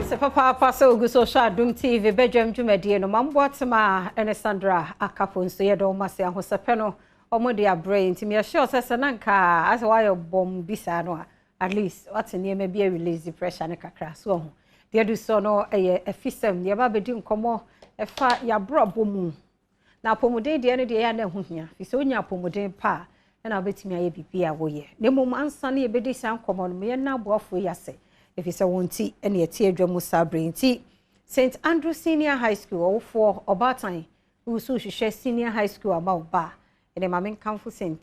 Ase papaapa sɛ ogu so hwɛ Adom TV badwam dwumadie no. Mamboa Tema ne Sandra Akapo nso yɛda wɔn ase ahosɛpɛ no wɔn de abrɛ yɛn. Nti meyɛ sure sɛ sɛ na nka asɛ woayɛ bɔm bi saa no a, at least wate nneɛma bi a release pressure no kakra so ɔho. Deɛ adu soɔ no ɛyɛ afisɛm. Yɛba abɛdi nkɔmmɔ ɛfa yɛabrabɔ mu. Na apɔmuden deɛ no deɛ ɛyɛ a na ɛho hia, firi sɛ wonya apɔmuden pa a, ɛna wobɛtumi ayɛ biribi a woyɛ. Na mmom ansa na yɛbɛdi saa nkɔmmɔ no, ma yɛnna aboafoɔ yi ase, ɛfiri sɛ wɔn nti na yɛte adwa mu saa berɛ yi. Nti St. Andrew Senior High School, ɔwofoɔ, ɔbaatan, wo nso wohwehwɛ Senior High School ama wo ba a, ɛnɛ ma menkamfo St.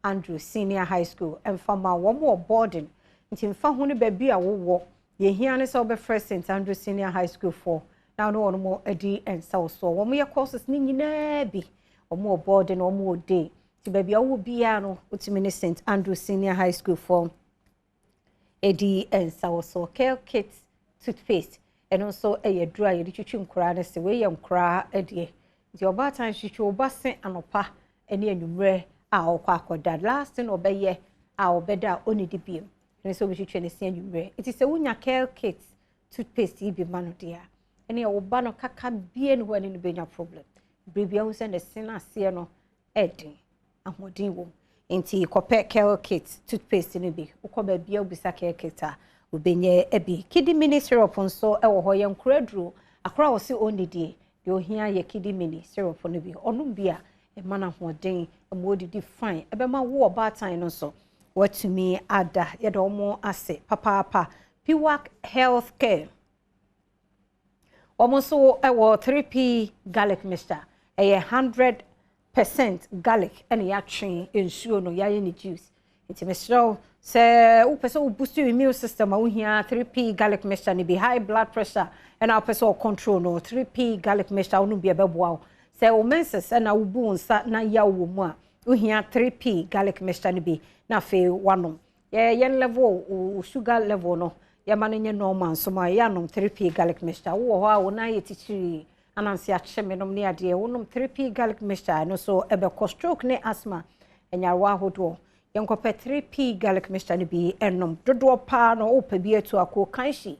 Andrew Senior High School mfa ma wɔn wɔ boarding. Nti mfa ho ne baabi a wowɔ, deɛ ɛhia ne sɛ wobɛfrɛ St. Andrew Senior High School foɔ na wo ne wɔn adi nsawɔsoɔ. Wɔn yɛ courses no nyinaa bi. Wɔn wɔ boarding, wɔn wɔ day. Nti baabi a wowɔ biara no, wotumi ne St. Andrew Senior High School foɔ edi nsawɔsoɔ. Care Kit toothpaste, ɛno nso yɛ aduro a yɛde twitwi nkoraa no se. Wei yɛ nkoraa deɛ. Nti ɔbaatan twitwi wo ba se anɔpa ne anwummerɛ a ɔkɔ akɔda. Last thing ɔbɛyɛ a ɔbɛda a ɔnnidi biem. Ɛno nso wobɛtwitwi ne se anwummerɛ. Nti sɛ wonya Care Kit toothpaste yi bi ma no deɛ a, ɛne wo ba no kaka bie ne hɔ ne no bɛnya problem. Bere bi ahu sɛ ne se no aseɛ no ɛden, ahoɔden wɔ mu. Nti kɔpɛ Care Kit toothpaste no bi. Wokɔ baabi a wobisa Care Kit a, wobɛnya bi. Kidi Mini syrup nso ɛwɔ hɔ. Yɛ nkora aduro. Akora a wɔse ɔnnidie, deɛ ohia yɛ Kidi Mini syrup no bi. Ɔnom bi a, ɛma no ahoɔden, ɛma odidi fine. Ɛbɛma wo ɔbaatan no nso watumi ada. Yɛda wɔn ase papaapa. Piwak Health Care. Wɔn nso wɔ 3P garlic mixture. Ɛyɛ 100% garlic ɛna yɛatwe nsuo no, yɛayɛ ne juice. Nti mesrɛ wo sɛ wopɛ sɛ wo boost your immune system a, wohia 3P garlic mixture no bi. High blood pressure ɛna wopɛ sɛ wo control no, 3P garlic mixture wo nom bi ɛbɛboa wo. Sɛ wo menses ɛna wobu wo nsa na yaw wɔ mu a, wohia 3P garlic mixture no bi na afei wanom. Yɛn level wo sugar level no yɛma no nyɛ normal nso ma yɛanom 3P garlic mixture. Wowɔ hɔ a wo nan yɛ titiri anansi akyɛ me nom ne adeɛ, wonom 3P garlic mixture ɛno nso ɛbɛkɔ. Stroke ne asthma nyarewa ahodoɔ, yɛnkɔpɛ 3P garlic mixture no bi ɛnom. Dodoɔ paa no wopɛ bi atu akɔ Kanshi,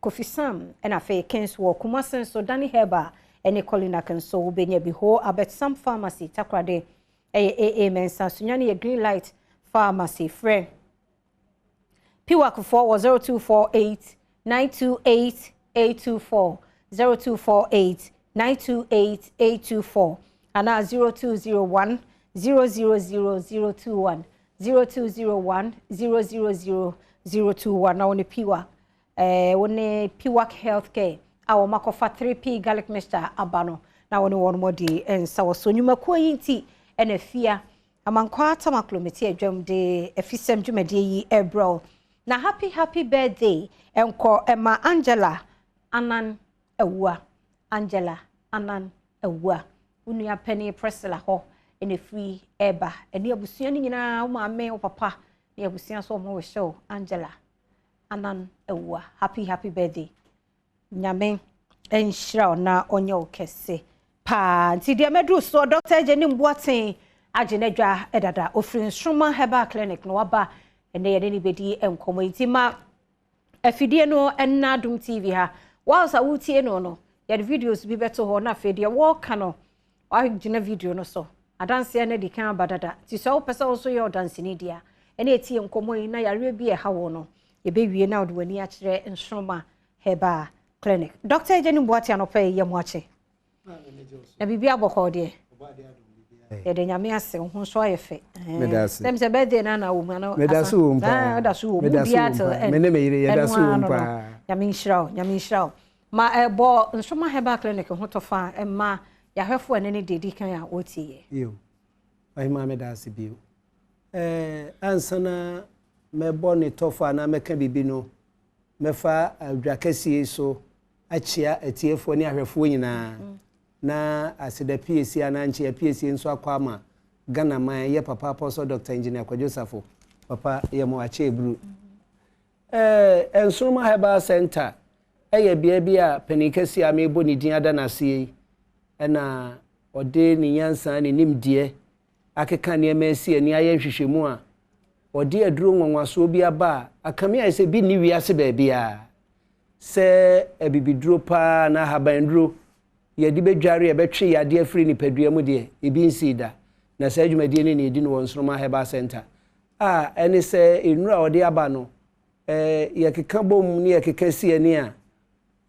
Kofi Sam ɛna afei Kings wɔ Kumasi nso Danny Herbal ɛne Colinac nso wobɛnya bi. Ho Abetsam Pharmacy, Takoradi ɛyɛ AA Mensa, Sunyani yɛ Green Light Pharmacy. Frɛ Piwakfoɔ wɔ 0248 928 824, 0248 928 824 anaa 0201 000 021, 0201 000 021 na wɔne Piwak wɔne Piwak Healthcare a wɔn akɔfa 3P garlic mixture aba no na wɔne wɔn mo de nsa wɔ so. Nnwumakuo yi nti ɛna fia Amankwa Tamaklo adwam de afisɛm dwumadie yi ɛbrɛ. Na happy happy birthday ɛnkɔ ɛma Angela Anan Awua. Angela Anan Awua, wo nua panin Priscilla hɔ ɛna efiri ɛba ɛne abusua no nyinaa, wo maame, wo papa ne abusua so wɔn rehyɛ wo. Angela Anan Awua, happy happy birthday. Nyame nhyira wo na ɔnyɛ wo kɛse paa. Nti deɛ mɛduru soɔ, Dr. Agye ne Mboaten agye n'adwa ɛdada ofiri Nsoroma Herbal Clinic na waba ɛnɛ yɛne ne bɛdi nkɔmmɔ. Nti ma afidie no ɛnna Adom TV ha whilst a wotie no, yɛde videos bi bɛto hɔ na afei deɛ wɔreka no wagyina video no so adanseɛ no di kan aba dada. Nti sɛ wopɛ sɛ wo nso yɛ ɔdanseni deɛ a, ɛne ɛtie nkɔmmɔ yi na yareɛ bi ɛha wɔ no, yɛbɛwie na wode w'ani akyerɛ Nsoroma Herbal Clinic. Dr. Agye ne Mboate, anɔpɛ yi yɛ mo akye na biribi abɔkɔɔ deɛ, yɛde Nyame ase. Wo ho nso ayɛ fɛ. Sɛm sɛ birthday no ana wɔ mu ana? Meda so wɔ mu paa. Woda so wɔ mu biara till end. Me ne me yere yɛda so wɔ mu paa. Nyame nhyira wo, Nyame nhyira wo. Ma ɛbɔ Nsoroma Herbal Clinic ho tɔfa ɛma yɛahwɛfoɔ ɛne ne deɛ di kan a wɔtie yɛ. Yo, ɔhema, meda ase bio. Ansa na mɛbɔ ne tɔfo anaa mɛka biribi no, mɛfa adwa kɛseɛ so akyia atiefoɔ ne ahwɛfoɔ nyinaa na aseda piesie anaa nkyea piesie nso akɔ ama Ghana man yɛ papa Apostle Dr. Engineer Kwadwo Safo. Papa, yɛ mo akyɛ eburu. Nsoroma Herbal Center ɛyɛ bea bi a panin kɛseɛ a mebɔ ne din ada n'aseɛ yi ɛna ɔde ne nyansa ne nimdeɛ akeka nneɛma asi ani ayɛ nhwehwɛmu a ɔde aduro nwanwasoɔ bi aba a akame ayɛ sɛ bi nni wiase baabiara. Sɛ abibiduro paa anaa ahabanduro yɛde bɛdware a ɛbɛtwe yadeɛ afiri nipadua mu deɛ, ebi nsii da. Na saa dwumadie no na yɛdi no wɔ Nsoromma Herbal Centre a ɛne sɛ nnuro a wɔde aba no, yɛkeka bom ne yɛkeka si ani a,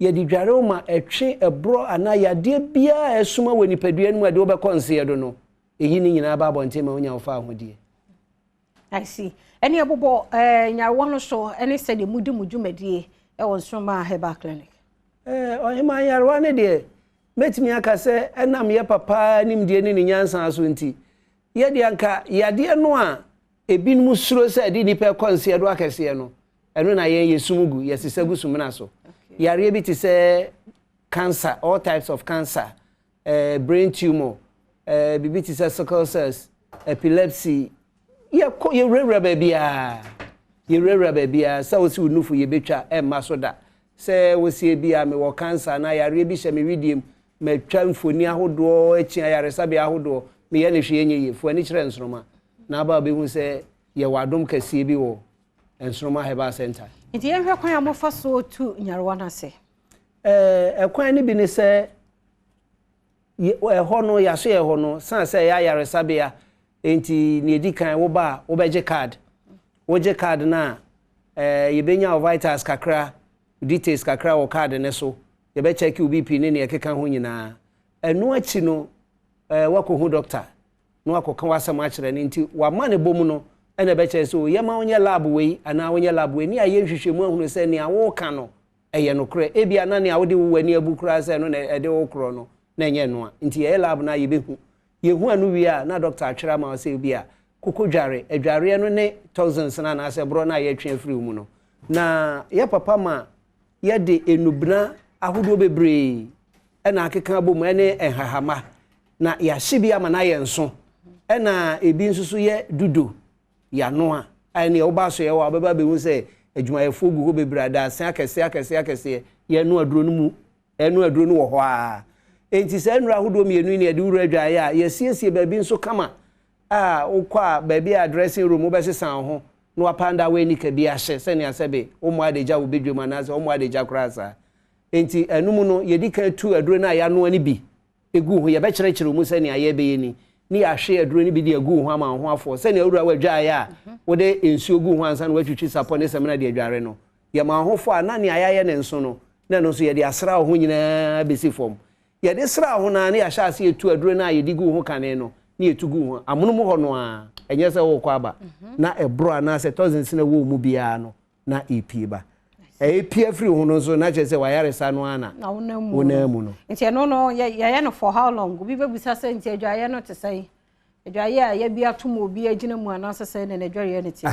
yɛde dware wo ma ɛtwe ɛborɔ anaa yadeɛ biara a ɛsoma wɔ nipadua no mu a ɛde wobɛkɔ nseɛ do no, ɛyi ne nyinaa ba abɔnten ma wonya wo fawohodie. I see. Ɛne ɛbobɔ eh, nyarewa no so ɛne sɛdeɛ mudi mo dwumadie ɛwɔ Nsoromma Herbal Clinic. Eh, ɔhemaa nyarewa no deɛ, mɛtumi aka sɛ ɛnam yɛ papa nimdeɛ ne ne nyansa so nti, yɛ deɛ anka yadeɛ no a ebinom suro sɛ ɛde nnipa ɛkɔ nseɛdo akɛseɛ no, ɛno na yɛn yɛsum gu, yɛsesa gu sumina so. Yareɛ bi te sɛ cancer, all types of cancer, eh, brain tumor, eh, biribi te sɛ sickle cells, epilepsy, yɛkɔ yɛwurawura baabiara, yɛwurawura baabiara sɛ wosi wo nufu yɛbɛtwa ɛmma so da, sɛ wosi ebi a mewɔ cancer anaa yareɛ bi hyɛ me wedeɛ mu, matwa mfoni ahodoɔ akyi ayaresabea ahodoɔ, meyɛ ne hwee nyɛ yie, fo ani kyerɛ nsoroma na aba wobɛhu sɛ yɛwɔ adom kɛseɛ bi wɔ Nsoroma Herbal Center. Nti yɛnhwɛ kwan a mofa so tu nyarewa no ase. Ɛkwan no bi ne sɛ, ɛhɔ no, yɛaso yɛ hɔ no, sane sɛ ɛyɛ ayaresabea, nti nea ɛdi kan woba a, wobɛgye card. Wogye card no a, yɛbɛnya wo vitals kakra, details kakra wɔ card no so, yɛbɛkyɛke wo BP ne nea ɛkeka ho nyinaa. Ɛno akyi no, woakɔhu doctor na wakɔka w'asɛm akyerɛ no, nti wama ne bɔ mu no, ɛna ɛbɛkyerɛ sɛ, yɛma wonyɛ lab wei anaa wonyɛ lab wei, ne ayɛ nhwehwɛmu ahunu sɛ nea woka no, ɛyɛ nokorɛ. Ebia na nea wode wo w'ani abu koraa sɛ ɛno na ɛde wo korɔ no, na ɛnyɛ ɛno a. Nti yɛyɛ lab no a yɛbɛhu. Yɛhu ɛno wie a, na dɔkta atwerɛ ama wo sɛ ebia koko dware, adwareɛ no ne toxins no anaasɛ borɔ no a yɛtwe afiri wo mu no. Na yɛ papa ma yɛde nnubena ahodoɔ bebree ɛna akeka abom ɛne nhahama, na yɛahye bi ama no ayɛ nso, ɛna ebi nso so yɛ dudo yɛanoa. Ɛne woba so yɛ hɔ a, wobɛba abɛhu sɛ adwumayɛfoɔ gu hɔ bebree, adaase akɛseɛ akɛseɛ akɛseɛ, yɛnoa aduro no mu, ɛnoa aduro no wɔ hɔ ara. Enti saa nnuro ahodoɔ mmienu yi na yɛde wura adwaeɛ a yɛasiesie baabi nso kama a wokɔ a baabi a dressing room wobɛsesa wo ho na wapanda w'anika bi ahyɛ sɛnea sɛbe wommɔ adagya wɔ badwam anaasɛ wommɔ adagya koraa saa. Enti ɛno mu no yɛdi kan tu aduro no a yɛanoa no bi egu ho, yɛbɛkyerɛkyerɛ mu sɛnea yɛbɛyɛ ni, ne yɛahwe aduro no bi de agu ho ama wo ho afɔ sɛnea wura w'adwaeɛ a wode nsuo gu ho ansa na woatwitwi sapɔ ne samina de adware no. Yɛma wo ho fɔ a na nea yɛayɛ ne nso no, na ɛno nso yɛde asra wo ho nyinaa bɛsi fam. Yɛde sra wo ho no a na yɛahyɛ ase yɛtu aduro no a yɛde gu ho kane no na yɛtu gu ho amonom hɔ no a, ɛnyɛ sɛ wokɔ aba na ɛborɔ anaasɛ toxins na ɛwɔ wo mu biara no na ɛpie ba. Ɛpie afiri ho no nso na kyerɛ sɛ wayaresa no ara na wonam mu no. Nti ɛno no yɛyɛ no for how long? Obi bɛbusa sɛ nti adwaeɛ no te sɛn? Adwaeɛ a yɛbi atom obi agyina mu anaasɛ sɛn na n'adwareɛ no te?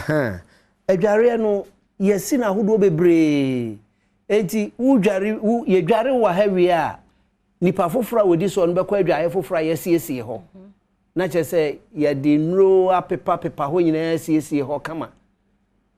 Adwareɛ no yɛsi no ahodoɔ bebree. Nti wodware, yɛdware wɔ ha wie a, nipa foforɔ a wɔdi soɔ no bɛkɔ adwaeɛ foforɔ a yɛasiesie hɔ. Na kyerɛ sɛ yɛde nnuro apepapepa hɔ nyinaa asiesie hɔ kama.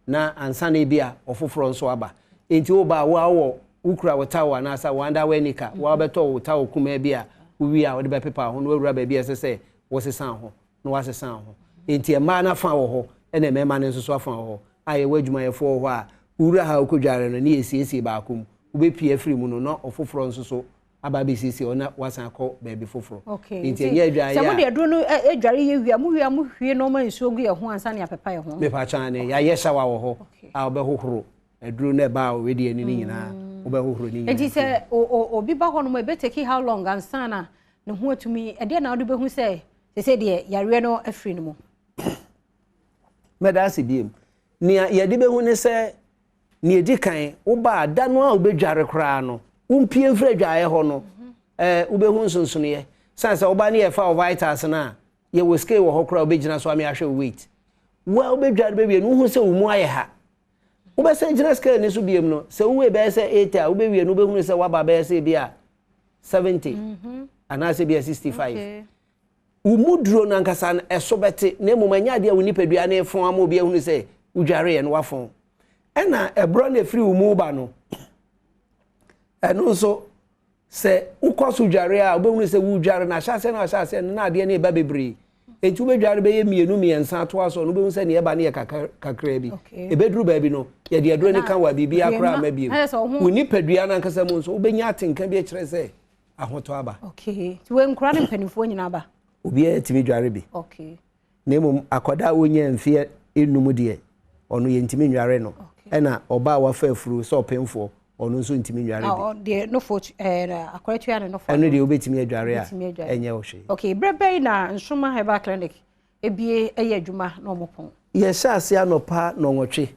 Na ansa na ebi a ɔfoforɔ nso aba. Nti woba a wo a wowɔ wokura wo towel anaasɛ wo underwear nika, wo a wobɛtɔ wo towel kumaa bi a wowie a wode bɛpepa ho na wawura baabi a ɛsɛ sɛ wosesa ho na wasesa ho. Nti mmaa no afa wɔ hɔ ɛna mmarima no nso so afa wɔ hɔ a yɛwɔ adwumayɛfoɔ wɔ hɔ a wowura ha wokɔdware no ne yɛsiesie baako mu, wobɛpie afiri mu no na ɔfoforɔ nso so aba abɛsiesie hɔ na wasan akɔ baabi foforɔ. Nti ɛnyɛ adwareɛ a. Sɛ mode aduro no adware yɛ wie a, mo wie a mohwie nneɛma nsuo gu yɛn ho ansa na yɛapepa yɛn ho. Mepa kyɛw ne yɛayɛ shower wɔ hɔ a wobɛhohoro aduro no ɛbaa a wedeɛ ani no nyinaa wobɛhohoro ne nyinaa. Nti sɛ obi ba hɔ nom a ɛbɛ take how long ansa na ne ho atumi, ɛdeɛ na wode bɛhu sɛ sɛsɛ deɛ yareɛ no afiri no mu? Mɛda ase biem. Nea yɛde bɛhu ne sɛ nea ɛdi kan woba a da no a wobɛdware koraa no wompie mfiri adwaeɛ hɔ no wobɛhu nsonsonoeɛ. Sane sɛ woba ne yɛfa wo vitals no a yɛwɔ scale wɔ hɔ koraa wobɛgyina so ame ahwɛ wo weight. Wo a wobɛdware bɛwie no wohu sɛ wo mu ayɛ ha. Wobɛsan gyina scale no so biem no sɛ wo weight bɛyɛ sɛ 80 a wobɛwie no wobɛhunu sɛ woaba bɛyɛ sɛ bi a 70 anaasɛ bi a 65. Wo mu duro no ankasa no ɛso bɛte na mmom ɛnyɛ adeɛ a wo nipadua no refɔn ama obi ahunu sɛ wodwareeɛ no wafɔn. Ɛna ɛborɔ no ɛfiri wo mu ba no ɛno nso sɛ wokɔ so dware a wobɛhunu sɛ wodware no ahyɛaseɛ no ahyɛaseɛ no na adeɛ no ɛba bebree. Enti wobɛdware bɛyɛ mmienu mmiɛnsa atoa so no, wobɛhu sɛ nea ɛba no yɛ kakraa bi. Ɛbɛduru baabi no, yɛde aduro no ka wɔ a biribiara koraa mma bio. Wo nipadua no ankasa mu nso, wobɛnya atenka bi akyerɛ sɛ ahotɔ aba. Okay. Nti wei nkwadaa ne mpanimfoɔ nyinaa ba? Obiara tumi dware bi. Okay. Na mmom akwadaa a ɔnnya mfeɛ nnum deɛ, ɔno yɛntumi nnware no. Ɛna ɔbaa a wafa afuro sɛ ɔpemfoɔ, ɔno nso ntumi nnware bi. Deɛ nofo ɛɛ akwadaa tua ne nofo. Ɛno deɛ wobɛtumi adware a ɛnyɛ wo hwee. Okay, berɛ bɛn na Nsoromma Herbal Clinic ebie ɛyɛ adwuma na wɔn pɔn? Yɛhyɛ ase anɔpa nnɔnwɔtwe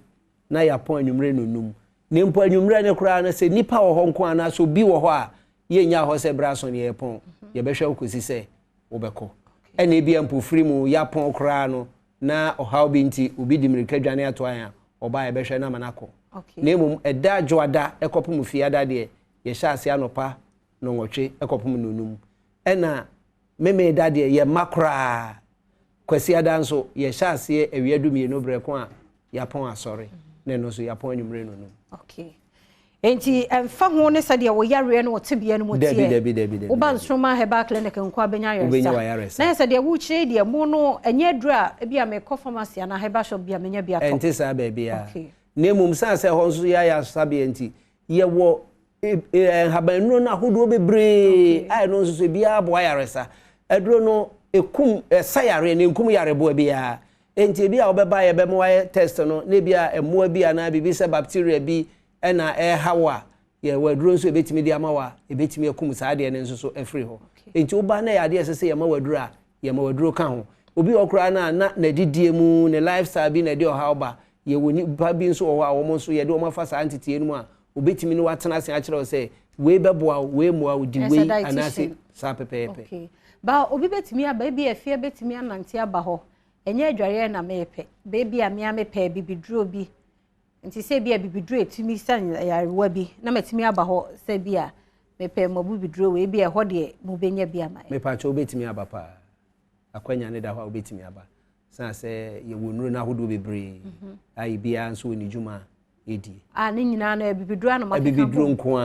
na yɛapɔn anwummerɛ nnɔnnum. Na mpo anwummerɛ no koraa no, sɛ nnipa wɔ hɔ nko anaasɛ obi wɔ hɔ a, yɛnnya hɔ sɛ berɛ aso no yɛrepɔn. Yɛbɛhwɛ wo kɔsi sɛ wobɛkɔ. Ɛna ebia mpofiri mu yɛapɔn koraa no, na ɔhaw bi nti obi de mmirika dwane atoa yɛn a, ɔba a yɛbɛhwɛ no ama no akɔ. Na mmom ɛda Dwoada kɔpem Fiada deɛ, yɛhyɛ aseɛ anɔpa nnɔnwɔtwe kɔpem nnɔnnum. Ɛna Memeneda deɛ, yɛmma koraa. Kwasiada nso, yɛhyɛ aseɛ awia dumienu berɛ ko a yɛapɔn asɔre, na ɛno nso yɛapɔn anwummerɛ nnɔnnum. Okay. Enti ɛmfa ho ne sɛdeɛ wo yareɛ no wɔ tebea no mu teɛ, Dabi, dabi, dabi, dabi, woba dabi. Nsoromma Herbal Clinic nko a bɛnya ayaresa. Wobɛnya w'ayaresa. Na yɛ sɛ deɛ worekyerɛ yi deɛ, mo no ɛnyɛ aduro a ebi a mekɔ pharmacy anaa herbal shop bi a menya bi atɔ. Ɛnte saa baabiara. Okay. Na mmom sane sɛ ɛhɔ nso yɛ ayaresabea nti, yɛwɔ nhaban nnuro no ahodoɔ bebree a ɛno nso so ebiara boa ayaresa. Aduro no ɛkum, ɛsa yareɛ na ɛnkum yareboa biara. Enti ebi a wobɛba a yɛbɛma woayɛ test no na ebi a mmoa bi anaa biribi sɛ bacteria bi na ɛreha wo a, yɛwɔ aduro nso a yɛbɛtumi de ama wo a ɛbɛtumi akum saa adeɛ no nso so afiri hɔ. Enti woba na ɛyɛ adeɛ a ɛsɛ sɛ yɛma wo aduro a, yɛma wo aduro ka ho. Obi wɔ hɔ koraa no a na n'adidie mu, ne lifestyle bi na ɛde ɔhaw ba. Yɛwɔ nnipa bi nso wɔ hɔ a wɔn nso yɛde wɔn afa saa nteteeɛ no mu a wɔbɛtumi ne wo atena ase akyerɛ wo sɛ wei bɛboa wo, wei mmoa wo, di wei anaasɛ saa pɛpɛɛpɛ. Okay. Ba obi bɛtumi aba, ebi afie bɛtumi anante aba hɔ, ɛnyɛ adwareɛ na mepɛ, baabi a mea mepɛ bibiduro bi, nti sɛ ebi a bibiduro ɛtumi sa nyarewa bi, na matumi aba hɔ sɛ bi a mepɛ mo bibiduro wei, ebi a ɛhɔ deɛ mobɛnya bi ama yɛ. Mepakyɛ wobɛtumi aba paa, akwanya ne da hɔ a wobɛtumi aba, sane sɛ yɛwɔ nnuro no ahodoɔ bebree a ebiara nso wɔ ne dwuma a ɛdie. A ne nyinaa no abibiduro ano makeka Abibiduro nko a,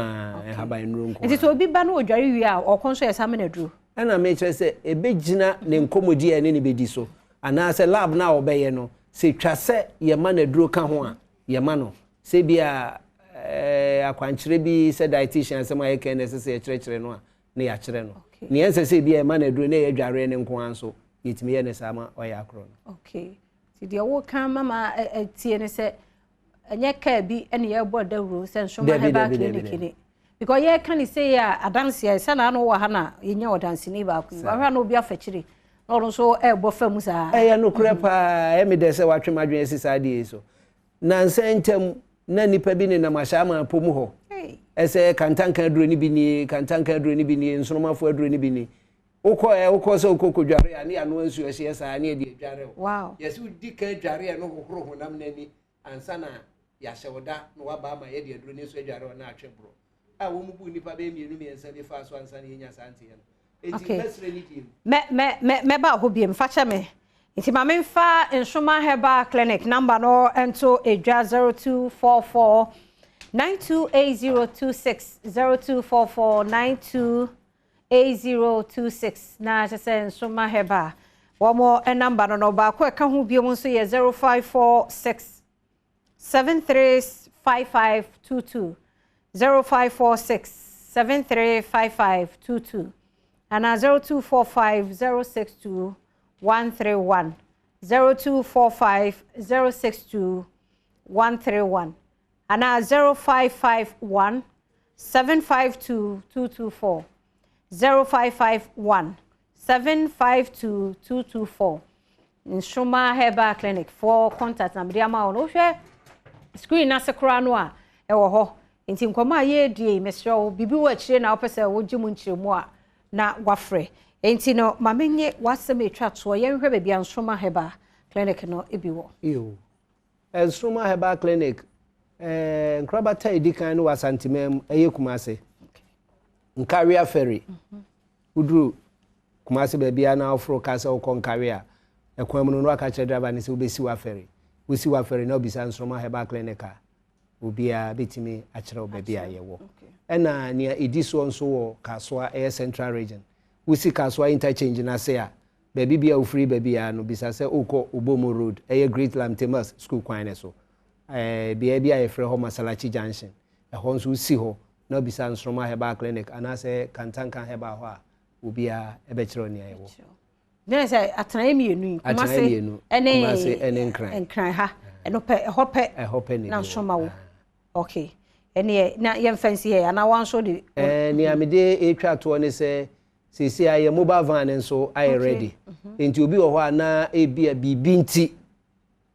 nhaban nnuro nko a. Nti sɛ obi ba na ɔdware wie a, ɔkɔ nso yɛ saa mena duro? Ɛna mekyerɛ sɛ ɛbɛgyina ne nkɔmmɔdi a ɛne ne bɛdi so, anaasɛ lab no a ɔbɛyɛ no, sɛ twa sɛ yɛma no aduro ka ho a, yɛma no. Sɛ bi a akwankyerɛ bi sɛ dietitian asɛm a yɛka na ɛsɛ sɛ yɛkyerɛkyerɛ no a, na yɛakyerɛ no. Nea ɛnsɛ sɛ bi a yɛma no aduro na ɛyɛ dwareɛ no nko ara nso, yɛtumi yɛ ne saa ma ɔyɛ akorɔ no. Okay. Nti deɛ woka mama tie ne sɛ, ɛnyɛ kaa bi na yɛrebɔ dawuro sɛ Nsoromma Herbal Clinic ni. Because yɛka ne sɛ yɛ adanseɛ sɛ na ano wɔ ha na yɛnya ɔdanseni baako yi. Wahwɛ na obi afa akyire na ɔno nso ɛrebɔ fam saa. Ɛyɛ nokorɛ paa, ɛyɛ me dɛ sɛ watwe m'adwene asi saa adeɛ yi so. Nansa ntam na nnipa bi nenam Ahyɛaman po mu hɔ. Ɛsɛ kantanka aduro no bi nie, kantanka aduro no bi nie, nsorommafoɔ aduro no bi nie. Wokɔ ɛ, wokɔ sɛ wokɔ kɔdware a, ne yɛanoa nsuo hyeɛ saa ne yɛde adware wo. Wow. Yɛsɛ wodi kan dware no hohoro honam no ani ansa na yɛahyɛ wo da na waba ama yɛde aduro no nso adware wo na atwe borɔ. A wɔn bu nnipa bɛyɛ mmienu mmiɛnsa bi faa so ansa na yɛnya saa nteɛ no. Enti mɛsrɛ ne die mu. Mɛ mɛ mɛ mɛba hɔ biem, fa kyɛ me. Nti ma memfa Nsoromma Herbal Clinic number no nto edwa 0244 928026 0244 928026 na kyerɛ sɛ Nsoromma Herbal wɔn number no no baako a ɛka ho biom nso yɛ 0546 735522 0546 735522 anaa 0245 062 131 0245 062 131 anaa 0551 752 224 0551 752 224. Nsoromma Herbal Clinic for contact na mede ama wo no. Wohwɛ screen na se koraa no a ɛwɔ hɔ. Nti nkɔmmɔ a yɛredi yi, mesrɛ wo, biribi wɔ akyire na wopɛ sɛ wogye mu nkyerɛmu a na wafrɛ. Nti no, ma menye w'asɛm atwa toɔ, yɛnhwɛ baabi a Nsoromma Herbal Clinic no bi wɔ. Yo. Nsoromma Herbal Clinic, nkorabata a ɛdi kan no wɔ Asanteman mu, ɛyɛ Kumase. Nkawea Ferry. Woduru Kumase baabi a na woforo kaa sɛ wokɔ Nkawea a, ɛkwan mu no na waka kyerɛ driver no sɛ wobɛsi w'afɛre. Wosi w'afɛre na wobisa Nsoromma Herbal Clinic a, obiara bɛtumi akyerɛ wo baabi a yɛwɔ. Ɛna nea ɛdi soɔ nso wɔ Kasoa, ɛyɛ Central Region. Wosi Kasoa interchange no ase a, Baabi biara a wofiri ba biara no, bisa sɛ worekɔ Obomo Road, ɛyɛ Great Lamte Mills Sukuu kwan no so. Ɛɛ, beaeɛ bi a yɛfrɛ hɔ Masalachi Junction. Ɛhɔ nso wosi hɔ na wobisa Nsoromma Herbal Clinic anaasɛ Kantanka Herbal hɔ a, obiara bɛkyerɛ wo nea ɛwɔ. Ne sɛ atenaeɛ mmienu yi, Kumase ɛne Nkran. Nkran ha, ɛno pɛ, ɛhɔ pɛ. Ɛhɔ pɛ na Nsoromma wɔ. Okay. Ɛneɛ na yɛmfa nsi hɛ anaa wanso de. Ɛɛ nea mede retwa toɔ ne sɛ seesei a yɛn mobile van no nso ayɛ ready. Nti obi wɔ hɔ a na ebia biribi nti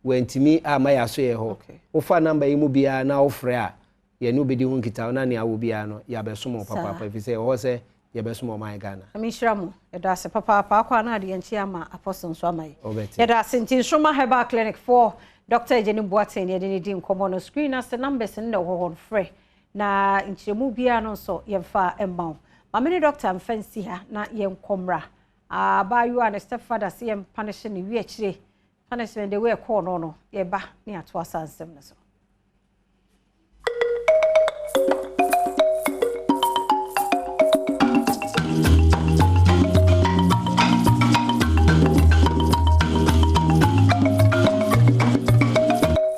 wantumi amma yɛn asoɛeɛ hɔ. Wofa number yi mu biara na wofrɛ a, yɛne wo bɛdi ho nkitaho na nea wɔ biara no yɛabɛsom wo papaapa ɛfiri sɛ yɛwɔ hɔ sɛ yɛbɛsom ɔman Ghana. Nyame nhyira mo. Yɛda ase papaapa. Akɔ a na adeɛ nkye ama Apostle nso ama yɛn. Wobɛte. Yɛda ase nti Nsoromma Herbal Clinic foɔ Doctor Agyenim Boateng na yɛde no di nkɔmmɔ no. Screen no ase numbers no na ɛwɔ hɔ no frɛ na nkyerɛmu biara no nso yɛmfa mma wo. Ma me ne doctor mfa nsi ha na yɛnkɔ mmra. Abaayewa a ne stepfather se yɛmpa no hye no wie akyire punishment the way ɛkɔɔ no no yɛba ne yɛatoa saa nsɛm no so.